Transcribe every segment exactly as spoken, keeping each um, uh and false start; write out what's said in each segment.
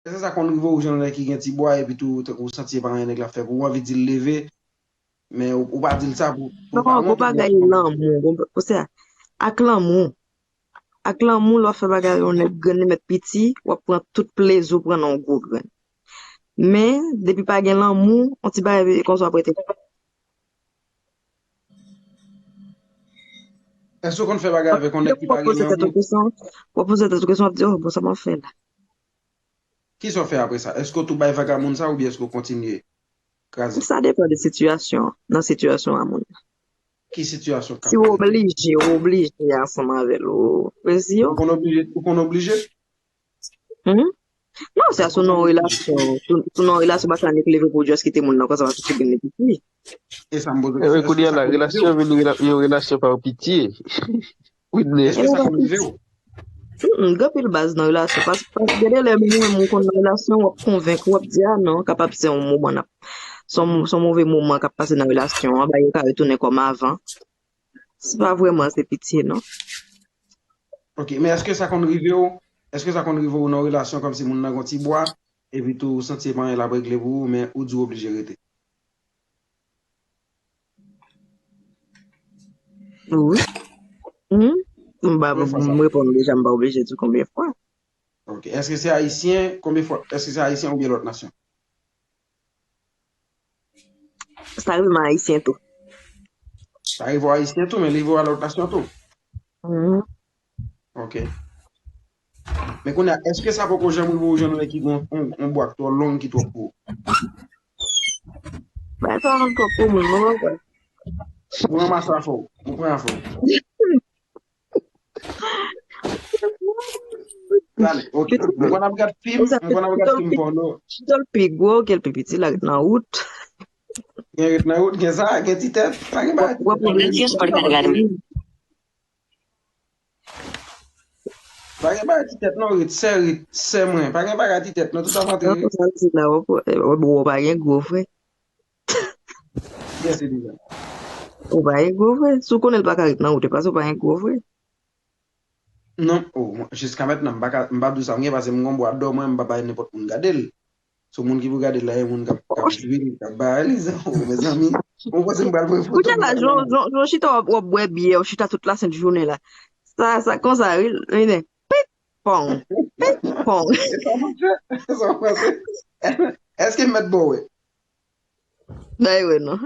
Èske sa konn rive w jwenn yon nèg ki gen ti bwa epi tou tankou w santi e pa anyen nèg la fè pou ou, ou anvi di l leve, men ou, ou pa di l sa pou, pou l pa monte pou bagay lanmou, ou se ak lanmou. Ak lanmou, lè w ap fè bagay yon nèg grenn li mèt piti, w ap pran tout plezi w pran nan yon gwo grenn. Men, depi pa gen lanmou, yon ti bagay konsa w ap rete. Èske w konn fè bagay avèk yon nèg ki pa gen lanmou? W ap poze tèt ou kesyon, w ap di, oh, bon, sa m ap fè la? Kisa w fè apre sa? Èske w tou bay vag a moun sa oubyen èske w kontinye kraze? Sa depann de sitiyasyon, nan sitiyasyon a moun nan. Ki sitiyasyon k ap Si w oblije, w oblije ansanm avè l, ou rezi yo. Ou konn oblije? Ou konn oblije? Hmm? Non, se sou nan relasyon. Sou nan relasyon, pa sa nik leve pou just kite moun nan konsa, pa sou tibin li piti. E sa m poze. Ewe, kounye a la, relasyon vin yon relasyon pa pitye. Whitney. Èske sa konn rive w? Hmm, gen pil baz nan relasyon. Pas, pas, gen de lè mwen menm ou konn nan relasyon, w ap konvenk ou, w ap di, a non, kapab se yon moman n ap, se yon, se yon move moman k ap pase nan relasyon an, bagay yo ka retounen kòm avan. Se pa vrèman se pitye, non. Ok, men èske sa konn rive w? Èske sa konn rive w nan yon relasyon kòmsi moun nan gen yon ti bwa, epi tou ou santi e pa anyen l ap regle pou ou, men ou di w oblije rete? Wi. Hmm? M pa, m reponn deja, m pa oblije di konbyen fwa. Ok. Èske se ayisyen, konbyen fwa, èske se ayisyen oubyen lòt nasyon? Sa rive m ayisyen tou. Sa rive w ayisyen tou, men li rive w a lòt nasyon tou. Mhm. Ok. Men kounye a, èske sa poko janm rive w jwenn yon nèg ki gen yon, yon, yon bwa k twò long ki twòp pou ou? Bagay sa long twòp pou mwen, mwen pa kwè. Ou ranmase afè w. Ou pran afè w. Prale, ok. M konn ap gad fim, m konn ap gad fim pòno. Chita l pi gwo, ke l pi piti, l a ret nan wout. Gen ret nan wout, gen sa, gen ti tèt. Pa gen bagay. Pa gen bagay ti tèt non, ret sè, ret sè mwen. Pa gen bagay ti tèt non, tout ap antre. Nan konsa l di la, w pa gen gwo frè. Kiyès li deja? Ou pa gen gwo frè. Si w konnen l pa ka ret nan wout, e paske w pa gen gwo frè. Non, oh, jiska mentnan, m pa ka, m p ap di w sa m gen, paske m gen yon bwa dò mwen, m pa bay nenpòt moun gade l. Se yon moun ki pou gade l la, yon moun k ap, k ap jwi l, k ap bay li, oh, mezanmi. Ou panse m pral pran foto? Kounye a la, jan, jan, jan w chita w ap, w ap bwè byè, w chita tout lasent jounen la. Sa, sa konsa, wi, wi, ne. Pit, pong. Pit, pong. E sa w panse? E sa w panse? Èske m mèt ba w wè? Bay wè non.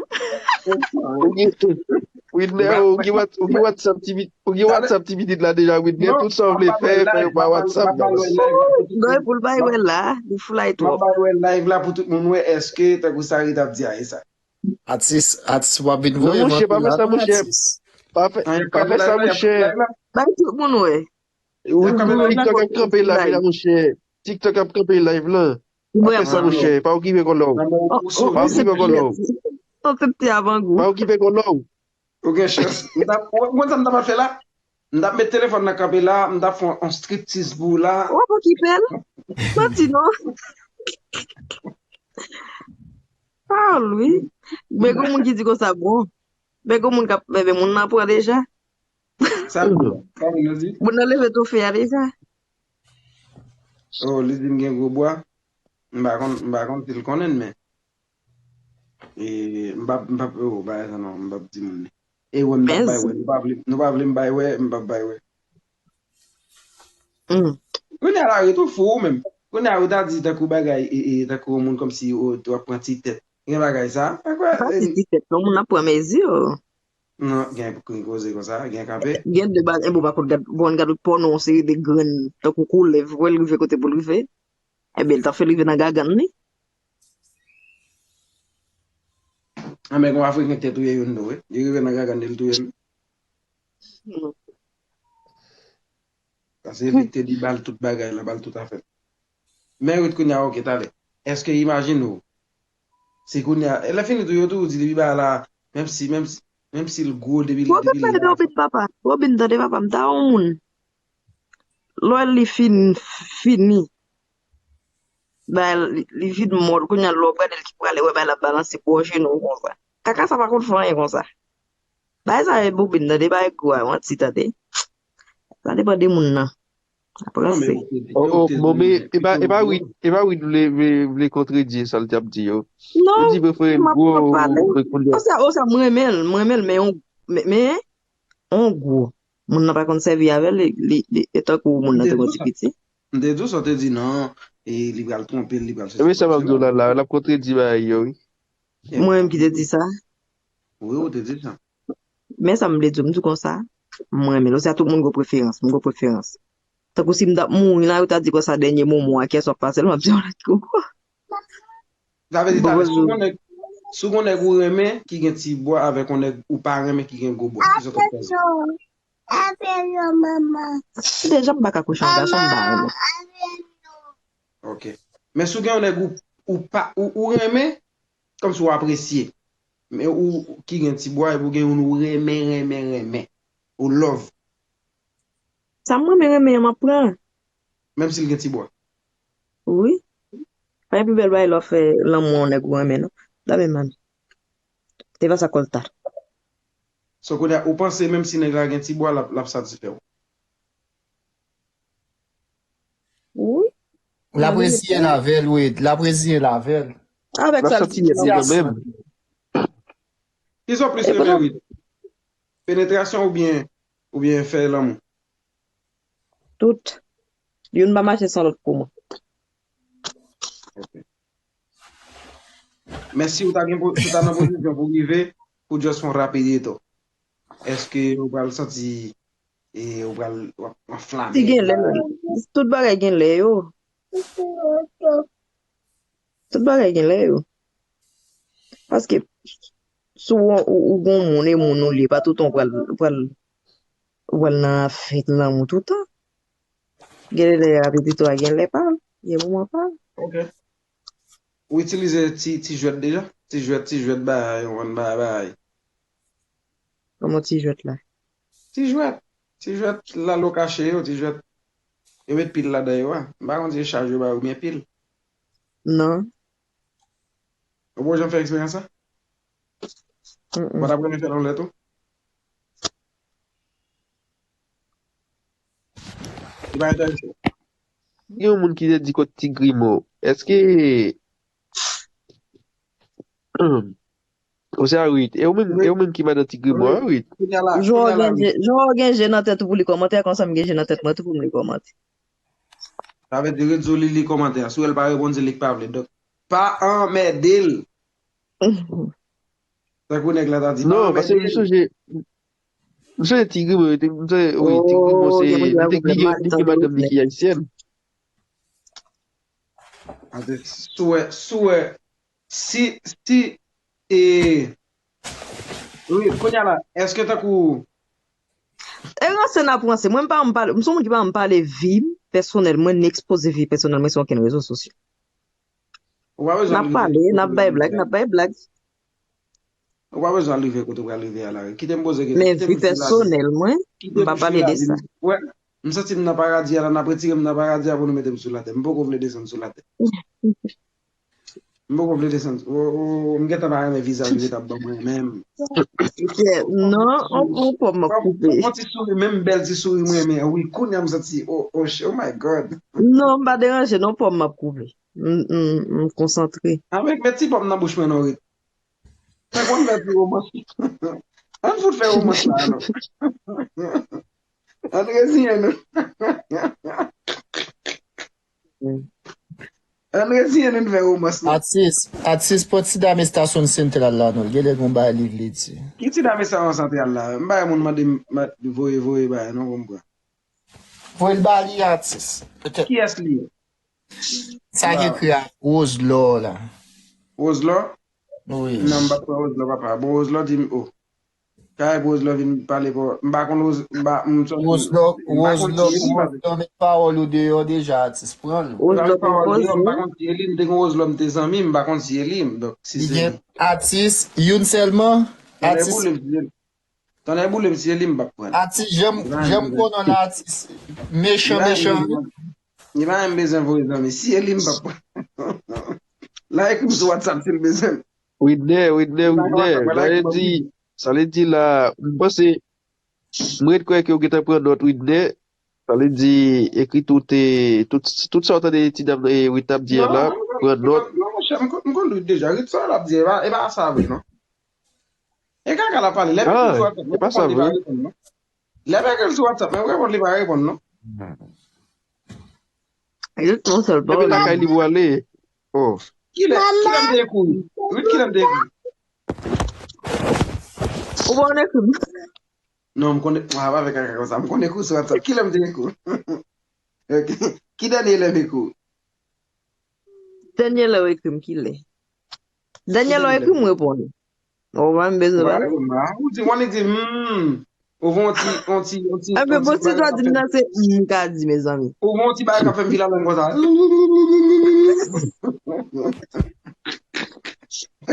Ou gen, Widner, ou gen Whats-, ou gen WhatsApp ti pi-, ou gen WhatsApp ti pitit la deja, Widner, tout sa w vle fè, fè yo pa WhatsApp. Non, e pou l bay wè la, li foulay twòp. M ap bay wè live la pou tout moun wè èske tankou sa Rita ap di a e sa. Atis, atis w ap vin voye mwen pou la non atis. Pa fè, pa fè sa monchè. Bay tout moun wè. Ou TikTok ap kanpe live la monchè. TikTok ap kanpe live lan. Apre sa monchè, pa okipe kò w. Pa okipe kò w. Ou te pte avan gou. Pa okipe kò w. Ou gen chans. M t ap, ou konn sa m t ap fè la? M t ap met telefòn nan kanpe la, m t ap fè yon striptiz pou ou la. W ap okipe l? Manti non. Pawòl wi. Men gon moun ki di konsa bon. Men gon moun k ap, men moun nan pran deja. Sa l di? Sa moun nan di? Moun nan leve twofe a deja. Oh, li di m gen gwo bwa. M pa konn, m pa konn si l konnen l, men. E, m p ap, m p ap, oh, bagay sa non, m p ap di moun li. E wè, m p ap bay wè. Nou pa vle, nou pa vle m bay wè, m p ap bay wè. Kounye a la, ret ou fou ou menm. Kounye a, ou ta di tankou bagay, e, e, tankou yon moun kòmsi w ap pran ti tèt. Gen bagay sa? Pa kwè. Pa di ti tèt, non, moun ap pran mezi. Non, gen koze konsa, gen kanpe. Gen de bagay, bon, pa konn gad, bon, gad pòno, yon seri de grenn, tankou koulèv, wè l rive kote pou l rive. Ebyen, l ta fè l rive nan gagann li. Anben, gon Afriken k te touye youn tou, wi. Li rive nan gagann li, l touye l. Paske Vic te di ba l tout bagay la, ba l tout afè l. Men Ruth kounye a, oke, talè. Èske imajine w? Si kounye a, lè fini tou, yo tou di depi bagay la, menm si, menm si, menm si l gwo, depi l, depi l la. Robin, papa, Robin, tande papa, m ta yon moun. Lè li fin, fini. Bay, li, li vin mò, kounye a lè w ap gade l ki prale, wè bay l ap balanse bò jenou w konsa. Kaka sa pa konn fè anyen konsa. Bay sa e Bobin nan, de bay gwo a, manti tande. Sa depann de moun nan. Ap ranse. Oh, oh, bon, men e pa, e pa Wid, e pa Wid vle, vle, vle kontredi sa l t ap di yo. Li Non, di prefere l m ap gwo, pale. Mwen kounye a. Osa, osa, mwen renmen l, mwen renmen l, men yon, men, men, yon gwo. Moun nan pa konn sèvi avè l, li, li, li, e tankou moun nan te gon ti piti. M te di w sa, w te di non, e li pral twonpe l, li pral fè sa. Ebyen sa m ap di w la, la, l ap kontredi bagay yo, wi. Mwen menm ki te di sa. Wi, ou te di sa. Men sa m vle di w, m di w konsa, mwen renmen l. Osa tout moun gon preferans, m gon preferans. Tankou si m t ap mouri la, yo ta di konsa dènye moman an, kiyès w ap pase l, m ap di yon lòt kou. Sa vle di, talè, si w gon nèg, si w gon nèg ou renmen ki gen ti bwa avèk yon nèg ou pa renmen ki gen gwo bwa, kisa w t ap fè? Deja m pa ka kouche yon gason m pa renmen. Ok. Men si w gen yon nèg ou, ou pa, ou, ou renmen, kòmsi w apresye. Men ou ki gen ti bwa epi w gen youn ou renmen, renmen, renmen. Ou love. Sa m renmen, renmen an m ap pran. Menm si l gen ti bwa. Wi. Pa gen pi bèl bagay lè w fè lanmou a yon nèg ou renmen non. Dame mami. Te va sa kolta. So kounye a ou panse menm si nèg la gen ti bwa l ap, l ap satisfè w. Wi. L ap reziye l avè l, wi. L ap reziye l avè l. Avèk sa l di a. Kisa w plis renmen, Wid? Penetrasyon oubyen, oubyen fè lanmou? Tout. Youn pa mache san lòt pou mwen. Men si w ta gen, si w ta nan pozisyon pou rive, pou just fè yon rapidito, èske ou pral santi e ou pral w ap anflame. Li gen lè, tout bagay gen lè yo. Tout bagay gen lè yo. Paske si w ou, ou gon moun e moun ou li, pa toutan ou pral, ou pral, ou pral nan afè lanmou toutan. Gen lè apetito a gen lè pa l, gen moman pa l. Ok. Ou itilize ti, ti jwèt deja? Ti jwèt, ti jwèt bagay, yon bann bagay, bagay. Kòman ti jwèt la? Ti jwèt. Ti jwèt lalo kache yo, ti jwèt. Yo met pil ladan yo a. M pa konn si e chaj yo ba yo oubyen pil. Non. Ou poko janm fè eksperyans sa? Ou pa t ap renmen fè l yon lè tou? Li pa enterese w. Gen yon moun ki te di kot Ti Grimo. Èske Ou se a wi. E ou menm, e ou menm ki madan Ti Grimo a wi. Jan w gen je, jan w gen je nan tèt ou pou li kòmantè, konsa m gen je nan tèt mwen tou pou m li kòmantè. Sa vle di ret sou li, li kòmantè a. Si w wè l pa reponn, se li k pa vle. Donk, pa anmède l. Tankou nèg la ta di, pa anmède l. Non, paske m sonje, m sonje Ti Grimo, m sonje, wi, Ti Grimo se, li te, li te gen madanm li ki ayisyèn. Ate, si w wè, si w wè, si, si, e, wi, kounye a la, èske tankou. E ranse n ap ranse. Mwen, m pa renmen pale, m se yon moun ki pa renmen pale vi m pèsonèl mwen, ni ekspoze vi pèsonèl mwen sou okenn rezo sosyo. Ou pa bezwen. N ap pale, n ap bay blag, n ap bay blag. Ou pa bezwen al rive kote w pral rive a la. Kite m poze kesyon. Men vi pèsonèl mwen, m pa pale de sa. Wè, m santi m nan paradi a la, n ap retire m nan paradi a pou nou mete m sou latè. M poko vle desann sou latè. M poko vle desann. O, o, m gentan pa renmen vizaj ou te ap ban mwen menm. Non, on, on pòm m ap koupe. On ti souri, menm bèl ti souri m renmen an. Wi, kounye a m santi, o, o, oh my God. Non, m pa deranje, non, pòm m ap koupe. M, m, m konsantre. Avèk met ti pòm nan bouch mwen non, Rit. Fè konn fè ti romans. Ann fout fè romans la non. Ann reziyen nou. Ann reziyen nou, n fè romans la. Atis, atis, pran ti dam estasyon sentral la non, l genlè gon bagay li vle di. Ki ti dam estasyon sentral la? M pa wè moun mande m, voye, voye bagay non pou m pran. Voye l ba li, atis. Petèt. Kiyès li ye? Sa ki ekri a Roselor la. Roselor? Wi. Non, m pa t kwè Roselor, papa. Bon, Roselor di m, o. Kay pou Roselor vin pale pou. M pa konn Rose, m pa, m sòti. Roselor, Roselor, Roselor met pawòl ou deyò deja, atis. Pran l. Roselor met pawòl deyò, m pa konn si e li. M te gen Roselor, m te zanmi, m pa konn si e li. Donk, si se li. Atis, youn sèlman. Atis. Tonnè boule m, si e li m p ap pran. Atis, jan m, jan m konnen w la, atis mechan, mechan wi. Li pa menm bezwen voye zanmi, si e li m p ap pran. La ekri m sou WhatsApp si l bezwen m. Widner, Widner, Widner, sa vle di, sa vle di la, m panse, m ret kwè ke w gentan pran nòt Widner, Sa vle di, ekri tout, eh, tout, tout sa w tande ti dam, eh, Rita ap di a la, pran nòt. Non, monchè, m konn, m konn li deja. Rit sa l ap di, e pa, e pa sa vre, non. E kaka l ap pale. Lè m ekri l sou WhatsApp, mwen reponn li pa reponn, non. Lè m ekri l sou WhatsApp, mwen reponn li pa reponn, non. Rit yon sèl pawòl. Epi lakay li pou ale. Oh. Kilè, kilè m te ekri w? Rit, kilè m te ekri w? Ou pa konn ekri m. Non, m konnen, mwen ap avèk kaka konsa. M konnen kou sou WhatsApp. Kilè m te ekri w? Ok. Ki dènye lè m ekri w? Dènye lè w ekri m, kilè? Dènye lè w ekri m, reponn. Ou pa menm bezwen pale. Ou di, ou di, hmm. Ou fè yon ti, yon ti, yon ti. Enben, bon, si dwa di m nan se m ka di, mezanmi. Ou fè yon ti bagay k ap fè m vila lang konsa.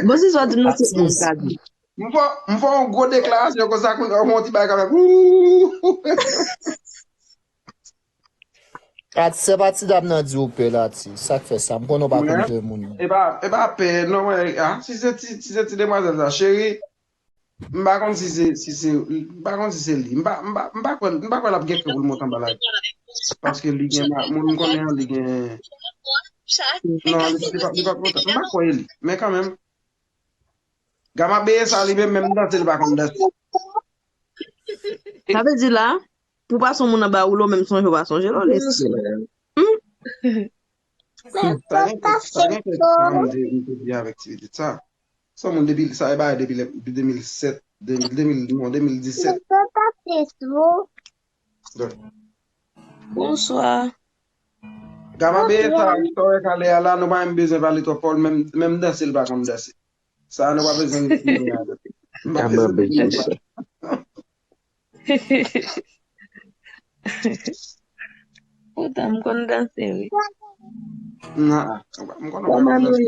Bon, si dwa di m nan se m ka di. M fè, m fè yon gwo deklarasyon konsa, kounye a, yon ti bagay k ap fè. Ati, se pa ti dam nan di ou pè la, Ati. Sa k fè sa? M konnen w pa konn pè moun. E pa, e pa pè, non, mwen, a, si se ti, si se ti demwazèl sa, cheri, m pa konn si se, si se, m pa konn si se li. M pa, m pa, m pa kwè, m pa kwè l ap gen kè pou l monte anba la. Paske li gen, moun m konnen an, li gen, non, li, li pa, li pa monte, m pa kwè e li. Men kanmenm, Gama beye sa li menm, menm danse li pa konn danse. Sa vle di la, pou pase yon moun anba woulo, menm sonje w pa sonje l, o lesi. Sa gen kèk, sa gen kèk sa moun te, te di avèk ti pitit sa. Se yon moun depi, sa e bagay depi lè, depi de mil sèt, de mil, de mil, non, de mil disèt. Bonswa. Gama beye sa, sa w wè k ale a la, nou pa menm bezwen pale twòp pawòl, menm, menm danse li pa konn danse. Sa a nou pa bezwen di anyen avè l. M pa bezwen di anyen. Poutan m konn danse wi. Nan, m konnen w pa konn danse.